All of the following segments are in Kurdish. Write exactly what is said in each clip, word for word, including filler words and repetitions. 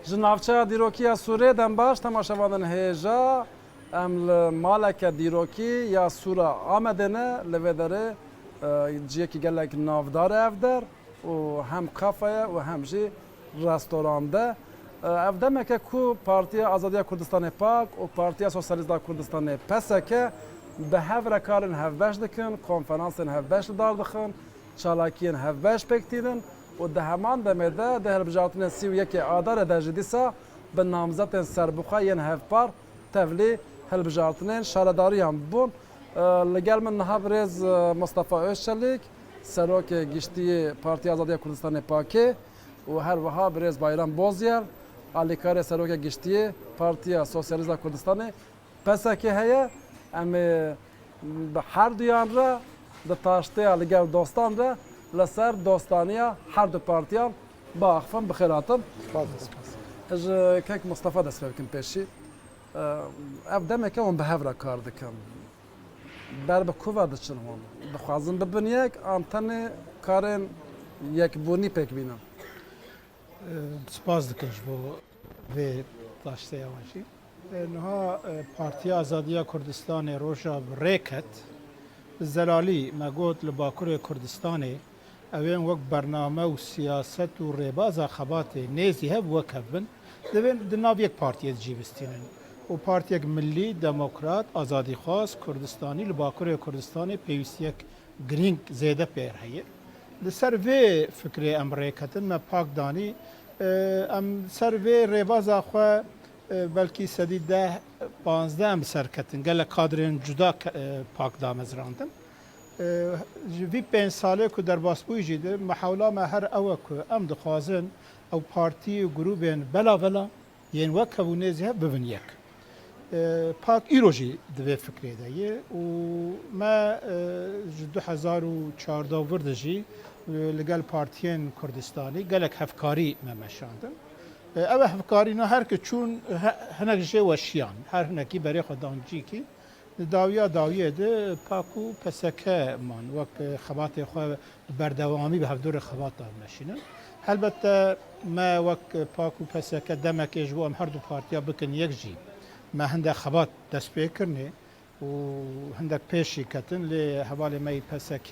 Ji navçeya dîrokî ya Sûrê dem baş, temaşevandin hêja. Em li maleke dîrokî ya Sûra Amedê ne, li vê derê, e, ciyekî gelek navdar e ev der û hem kafe ye û hem jî restoran de. E, ev demeke ku Partiya Azadiya Kurdistanê, pak, û Partiya Sosyalîst a Kurdistanê, P S K, bi hev re karên hevbeş dikin, konferansên hevbeş li dar dixin, çalakiyên hevbeş pêk tînin û di heman demê de di hilbijartinên sî û yekê Adarê de jî dîsa bi namzetên serbixwe yên hevpar tevlî hilbijartinên şaredariyan bûn. Li gel min niha birêz Mustafa Özçelik, Serokê Giştî yê Partiya Azadiya Kurdistanê, pakê, û her wiha birêz Bayram Bozyel, alîkarê Serokê Giştî yê Partiya Sosyalîst a Kurdistanê, P S K, heye. Em ê bi herduyan re di taştêya li gel dostan re li ser dostaniya herdu partiyan biaxifin. Bi xêr hatin. Spas dikim. Ji kek Mustafa dest pê bikim pêşî. Ev demeke hûn bi hev re kar dikin. Ber bi ku ve diçin hûn? Dixwazin bibin yek, an tenê karên yekbûnî pêk bînin? Spas dikim ji bo vê taşteya we jî. E, niha, e, Partiya Azadiya Kurdistanê roja bi rê ket. Bi zelalî me got li Bakurê Kurdistanê ew ên wek bername û siyaset û rêbaza xebatê nêzî hev wek hev bin, divên di nav yek partiyê de cî bistînin. Û partiyek milî, demokrat, azadîxwaz, kurdistanî li Bakurê Kurdistanê pêwîstiyek girîng zêde pê heye. Li ser vê fikrê em rêketin, me pak danî, e, em ser vê rêbaza xwe, e, belkî sedî deh, panzdeh em bi ser ketin. Gelek kadrên cuda ke-, e, pak damezrandin. E, ji vî pênc salê ku derbas bûyî jî de, mihewla me her ew e ku em dixwazin ew partî û grûbên belavela yên wek hev û nêzî hev bibin yek. E, pak îro jî di vê fikrê de ye û me, e, ji du hezar û çardeh vir de jî, e, li gel partiyên Kurdistanî gelek hevkarî me meşandin. E, ev hevkarîna her ku çûn, he-, hinek jê weşiyan, her hinekî berê xwe dan cîkî. Di dawiya dawiyê de pak û P S K man, wek xebatê xwe bi berdewamî bi hevdû re xebata meşînin. Helbette me wek pak û P S K demekê ji bo em her du partiya bikin yek jî me hindek xebat dest pê kirine û hindek pêşî ketin, lê hevalê me yî P S K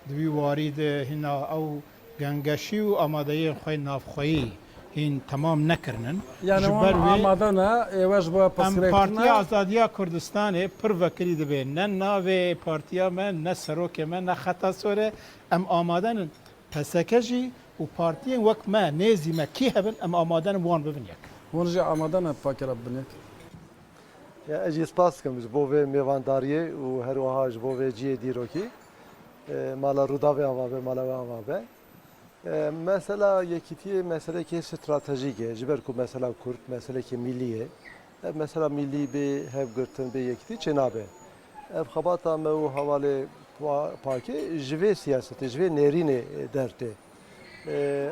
di wî warî de hîna ew gengeşî û amadeyên xwe navxweyî hîn temam nekirinin. Yani Ji wan ber wê amade ne, ê we ji bo em pirsgirêk Partiya tune? Azadiya Kurdistanê pir vekirî dibe. Ne navê partiya me, ne serokê me, ne xeta sor e. Em amade nin. P S K jî û partiyên wek me, nêzî me kî hebin, em amade nin wan bibin yek. Hûn jî amade ne pakê re bibin yek? Ya, ez jî spas dikim ji bo vê mêvandariyê û her wiha ji bo vê cihê dîrokî. E, mala Rûdawê ava be, mala we ava be. E, mesela yekîtiyê meselekê stratejîk e, ji ber ku mesela Kurd meselekê mîlî ye. Ev mesela mîlî bê hevgirtin, bê yekîtî çênabe. Ev xebata me û hevalê Pa-, Pakê ji vê siyasetê, ji vê nêrînê, e, dertê. E,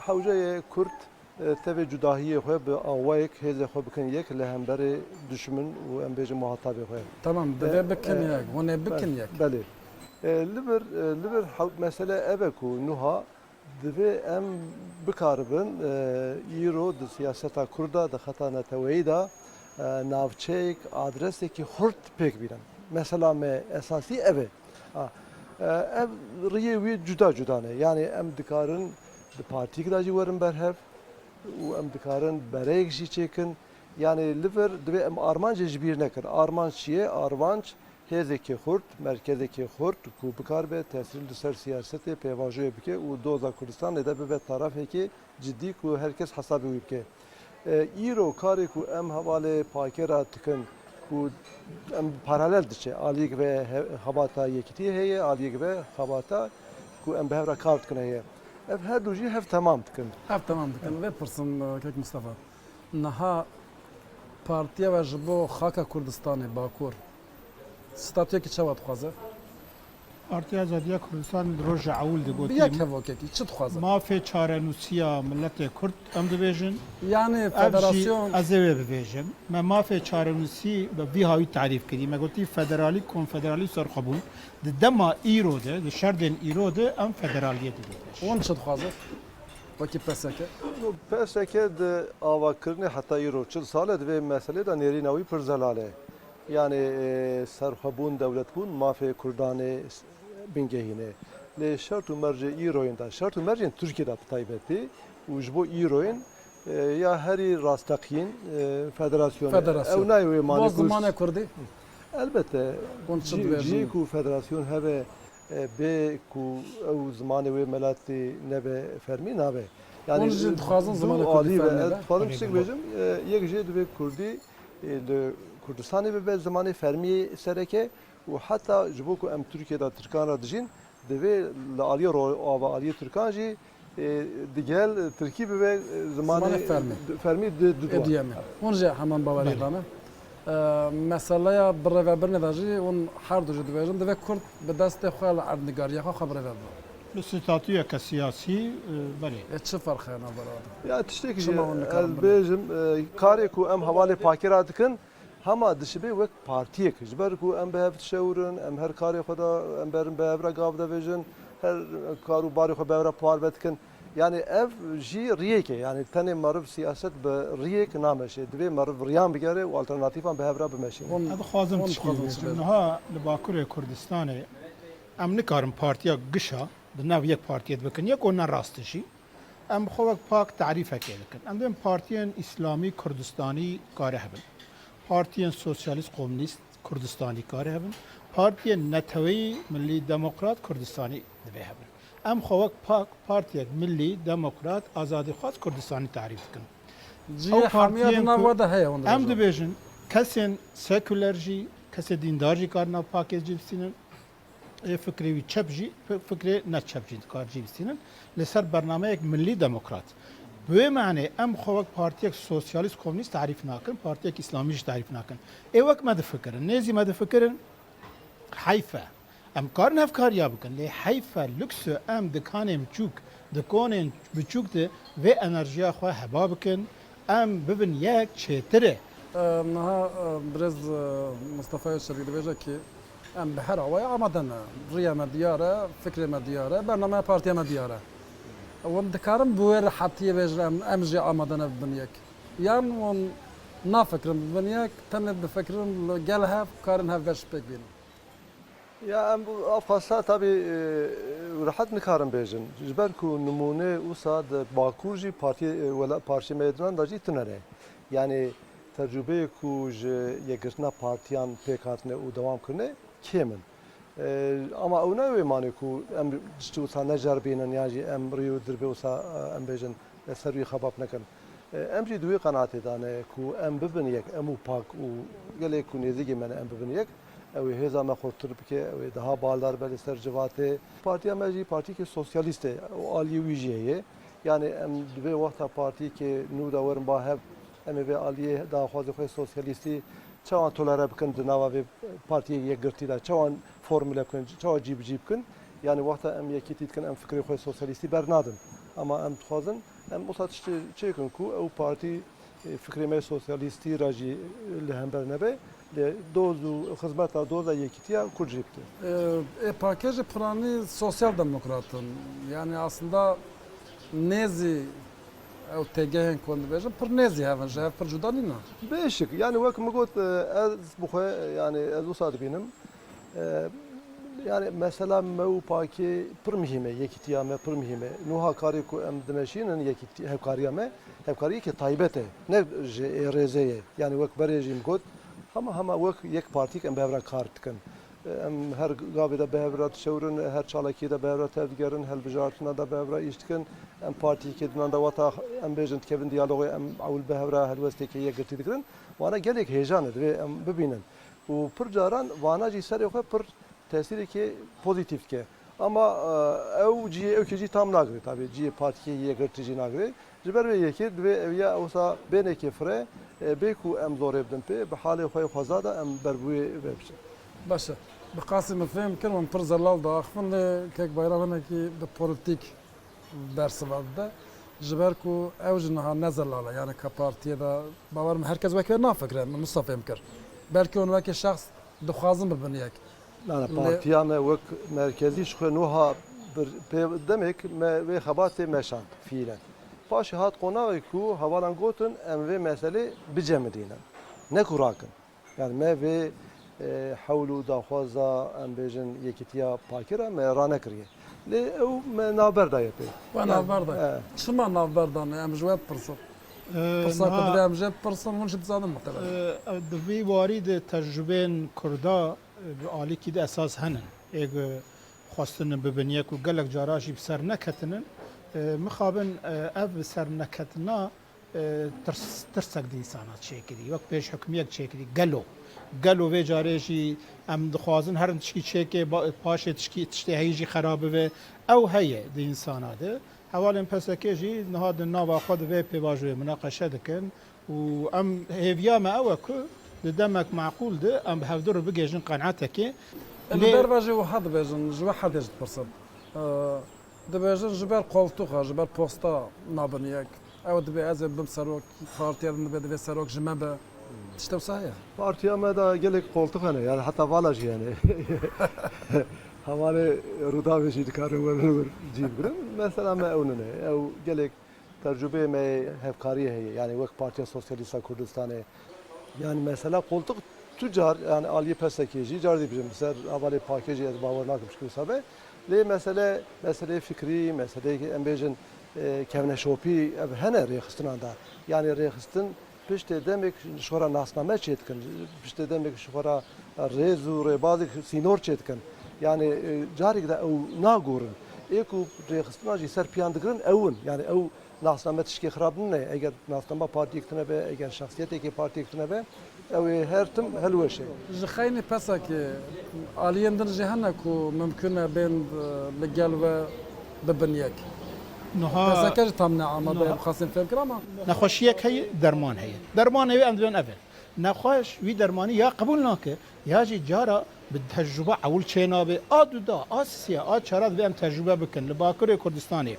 hewce ye Kurd, e, tevê cudahiyê xwe bi awayek hêzê xwe bikin yek li hemberê duşmin û em bêjin muhatabê xwe. Tamam, divê E, bikin e, yek, hûn ê bikin be-, yek. Belê. E, li vir, e, li vir hew-, mesele ev e ku nuha divê em bikaribin, e, îro di siyaseta Kurda, di xeta neteweyî de, e, navçeyek, adresekî xurt pêk bînin. Mesela me esasî ev e. Ha, e, ev riyê wî cuda cuda ne. Yani em dikarin di partiyek de jî werin berhev û em dikarin bereyek jî çêkin. Yani li vir divê em armancê ji bîr nekin. Armanc çi ye? Armanc hêzekê xurt, merkezekê xurt ku bikaribe tesîr li ser siyasetê pêvajoyê bike û doza Kurdistanê de bibe tarafekê cidî ku her kes hesabê wî bike. E, îro karê ku em hevalê Pakê re dikin ku em paralel diçe, aliyek ve he-, xebata yekîtiyê heye, aliyek ve xebata ku em bi hev re kar dikin heye. Ev her du jî hev temam dikin. Hev temam dikin. Vê pirsim, e, kek Mustafa. Niha partiya we ji bo xaka Kurdistanê, Bakur, statuyekî çawa dixwaze? Partiya Azadiya Kurdistan di roja ewil de Bi gotî, yek hevokekî çi dixwaze? Mafê çarenûsiya miletê Kurd em dibêjin. Yani Ev jî federasyon ez ê wê bibêjim. Me mafê çarenûsî bi vî hawî tarîf kirî. Me gotî federalî, konfederalî serxwebûn. Di dema îro de, di şerdên îro de em federaliyê dibêjin. Hûn çi dixwaze? Wekî P S K? P S K di avakirinê heta îro çil sal e, di vê meselê de nêrîna wî pir zelal e. Yanî, e, serxwebûn, dewletbûn mafê Kurdan ê bingehîn e. Lê şert û mercê îroyên de, şert û mercên Tirkiyê de bi taybetî û ji bo îroyên, e, ya herî rasteqiyên, e, federasyon e. Federasyon. Ew nayê wê manê Bo ku zimanê Kurdî? Elbette, Hûn çi cî- dibêjin? cihê ku federasyon hebe, e, bê ku ew zimanê wê meletî nebe fermî nabe. Hûn jî dixwazin du zimanê alî Kurdî be, fermî ez be? dixwazim tiştek bêjim, e, yek jê divê Kurdî, e, li Kurdistanê bibe zimanê fermî sereke û heta ji bo ku em Tirkiye de Tirkan re dijîn, divê li aliyê ro-, ava aliyê Tirkan jî, e, digel Tirkî bibe, e, zimanê Zimanê fermî. fermî di, di Ê dua. duyemê. Hûn jî heman bawerî Belê. dane. E, meseleya birêvebirinê de jî hûn her du jî dibêjin, divê Kurd bi destê xwe li erdnîgariya xwe xwe birêve bibe. Bi statuyeke siyasî, e, belê. Ê çi ferqe ye navbera de? Ya tiştekî Çima jî hûn ez nikarin bibin? bêjim, e, karê ku em hevalê pakê re dikin, hema dişibê wek partiyek. Ji ber ku em bi hev dişewrin, em her karê xwe de, em berin bi hev re gav devêjin, her kar û barê xwe bi hev re parve dikin. Yani ev jî riyek e. Yani tenê meriv siyaset bi riyek nameşe. Divê meriv riyan bigere û alternatîfan bi hev re bimeşîne. Hûn, Ez dixwazim hûn tişkî dixwazin bêjim. çi bêjin? Niha li Bakurê Kurdistanê em nikarin partiya gişa di nav yek partiyê dibikin yek û ne rast jî. Em xwe wek pak tarîfekê dikin. Em dibên partiyên îslamî Kurdistanî kare hebin. Partiyên sosyalîst komînîst Kurdistanî kare hebin. Partiyên neteweyî millî demokrat Kurdistanî divê hebin. Em xwe wek pak partiyek millî demokrat azadîxwaz Kurdistanî tarîf dikin. Cihê Ew hemiya partiyên di nav ku we de heye hûn em dibêjin. dibêjin kesên sekuler jî, kesê dîndar jî kar nav pakê cî bistînin. Ê fikrê wî çep jî, fi-, fikrê ne çep jî dikar cî bistînin. Li ser bernameyek millî demokrat. Bi wê manê em xwe wek partiyek sosyalîst komînîst tarîf nakin, partiyek îslamî jî tarîf nakin. Ê wek me difikirin, nêzî me difikirin, heyf e. Em karin hevkariya bikin, lê heyf e luksu em dikanên biçûk, dikonên biçûk de vê enerjiya xwe heba bikin, em bibin yek çêtir e. E, niha, e, birêz, e, Mustafa Özçelik dibêje ki em bi her awayê amade ne. Riyê me diyar e, fikrê me diyar e, bernameya partiya me diyar e. Hûn dikarin bi wê rehetiyê bêjin em, em jî amade ne bibin yek? Yan hûn nafikirin bibin yek, tenê difikirin li gel hev karin hevbeş pêk bînin? Ya em bu, ev xwesta tabî, e, rehet nikarin bêjin. Ji ber ku nimûne wisa di Bakur jî partiyê, e, wela-, partiyê me yê dinan de jî tune ne. Yani tecrûbeyê ku ji yekgirtina partiyan pêk hatine û dewam kirine kêm in. E, ama ew ne wê manê ku em tiştî wisa neceribînin yan jî em rî û dirbê wisa, e, em bêjin, e, ser wî xebab nekin. E, em jî di wê qenaatê de ne ku em bibin yek, em û pak û gelê ku nêzîkê me ne em bibin yek, ew ê hêza me xurtir bike, ew ê daha baldar be li ser civatê. Partiya me jî partiyekê sosyalîst e û aliyê wî jî heye. Yani em di vê wexta partiyekê nû de werin ba hev, em ê vê aliyê daxwazê xwe sosyalîstî çawan tolere bikin di nava vê partiyê yekgirtî de, çawan formule bikin, çawa cî bi cî bikin. Yani wexta em yekîtî dikin, em fikrê xwe sosyalîstî bernadin. Ama em dixwazin em wisa tiştê çêkin ku ew partî, e, fikrê me sosyalîstî re jî, e, li hember nebe, lê doz û xizmeta doza yekîtiya Kurd jî bike. E, ê pakê jî piranî sosyal demokrat in. Yani aslında nêzî ew têgehên ku hûn dibêjin pir nêzî hev in, ji hev pir cuda nîne. Bêşik, yani wek min got, e, ez bi xwe, yani ez wisa dibînim. E, yani mesela me û pakê pir muhîm e, yekîtiya me pir muhîm e. Nuha karê ku em dimeşînin yekîtî-, hevkariya me, hevkariyekê taybet e. Ne ji ê rêzê ye. Yani wek berê jî min got, hema hema wek yek partîk em bi hev re kar dikin. Em her gavê de bi hev re dişewrin, her çalakiyê de bi hev re tevdigerin, hilbijartina de bi hev re îş dikin. Em partiyekê dinan de weta em bêjin dikevin diyalogê, em ewil bi hev re helwesteke yekgirtî dikirin. Wana gelek hêjan e, divê em bibînin. Û pir caran vana jî serê xwe pir tesîrekê pozîtîf dike. Ama, e, ew cihê ew kê jî tam nagire, tabî cihê partiyê yekgirtî jî nagire. Ji ber vê yekê divê ew ya wisa bênekê fire, e, bê ku em zorê bidin pê, bi halê xwe yê xweza de em ber bi wê ve biçin. Baş e. Bi qasî min fêm kir, hûn pir zelal diaxivin, lê kek Bayram hinekî bi polîtîk bersiva dide. Ji ber ku ew jî niha ne zelal e, yani ka partiyê de bawer min her kes wek wê nafikire, min wisa fêm kir. Belkî hûn wekî şexs dixwazin bibin yek. Na, na, Lê partiya me wek merkezî ji xwe nuha bir pê demek me vê xebatê meşand fiilen. Paşê hat qonaxê ku hevalan gotin, em vê meselê bicemidînin. Ne ku rakin. Yani me vê, e, hewl û daxwaza, em bêjin, yekîtiya pakê re me ranekiriye. Lê ew me navber daye pê. We Yani, navber daye. E. Çima navber dane? Em ji we dipirsin. E, Pirsa ku niha, divê em jê bipirsin, hûn jî dizanin muhtemelen. E, di vî warî de tecrubeyên Kurda, e, bi alîkî de esas henin. Ê ku xwestinin bibin yek û gelek cara jî bi ser neketinin. E, mixabin, e, ev bi ser neketina, e, tirs, tirsek di însana çêkirî. Wek pêşhukmiyek çêkirî. Gelo. Gelo vê carê jî em dixwazin herin tişkî çêkê, ba, paşê tişkî, tiştê heyî jî xera bibe. Ew heye di însana de. Hevalên P S K jî niha di nava xwe de vê pêvajoyê munaqeşe dikin. Û em, hêviya me ew e ku di demek meqûl de em bi hevdu re bigihêjin qenatekê. Em Lê li derve jî wiha dibêjin, ji we herdê jî dipirsin. Ee, dibêjin ji ber qoltûxa, ji ber posta nabin yek. Ew dibê ez ê bim serok, partiya din dibê divê serok ji me be. Tişt wisa heye? Partiya me de gelek qoltûx hene, yani heta vala jî hene. Hevalê Rûdawê jî dikarin werin wir cî bigirin. Mesela me ew nine. Ew gelek Tecrûbeyê me yê hevkariyê heye, yani wek Partiya Sosyalîst a Kurdistanê. Yani mesela qoltuk tu car, yani aliyê P S K'ê jî, car dî bijim, ser hevalê Pakê jî ez bawer nakim ji wisa be. Lê mesele, meseleyê fikrî, meseleyê em bêjin, e, kevneşopî, ev hene rêxistinan de. Yani rêxistin piştê demek ji xwe re nasname çêdikin, piştê demek ji xwe re rêz û rêbazek sînor çêdikin. Yani, e, carek de ew nagorin. Ê ku rêxistina jî ser piyan digirin ew in. Yani ew Nasname tişkê xirab nine, eger nasnama partiyek tune be, eger şexsiyetekê partiyek tune be, ew ê her tim hilweşe. Ji xeynî P S K aliyên din jî hene ku mimkun e bên, e, li gel we bibin yek. Niha P S K jî tam ne amade ye, niha bi xastin fêm kir ama. Nexweşiyek heye, derman heye. Derman heye, em divên ev e. Nexweş wî dermanî ya qebûl nake, ya jî cara bi tecrûbe ewil çênabe. A duda, a sisiya, a çara divê em tecrûbe bikin. Li Bakurê Kurdistanê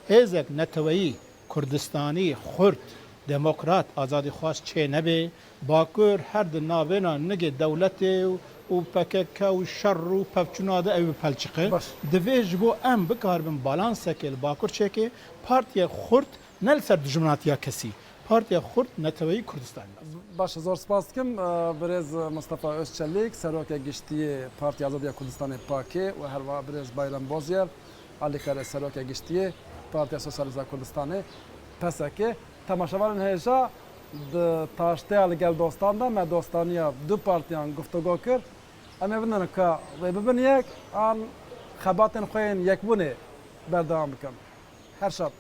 hêzek neteweyî, Kurdistanî, xurt, demokrat, azadîxwaz çê nebe. Bakur her di navêna nigê dewletê û, û P K K û şer û pevçûna de ew bi pelçiqe. Baş. Divê ji bo em bikaribin balansekê li Bakur çêke, partiyek xurt ne li ser dijminatiya kesî, partiya xurt neteweyî Kurdistanî. Baş, zor spas dikim, e, birêz Mustafa Özçelik, Serokê Giştî yê Partiya Azadiya Kurdistanê, PAKê, û herwiha birêz Bayram Bozyer, alîkarê Serokê Giştî yê Partiya Sosyalîst a Kurdistanê, P S K. Temaşevanên hêja, di taşteya li gel dostan de me dostaniya du partiyan guftego kir. Em ê bidin ka wê bibin yek, an xebatên xwe yên yekbûnê berdewam bikin. Her şad.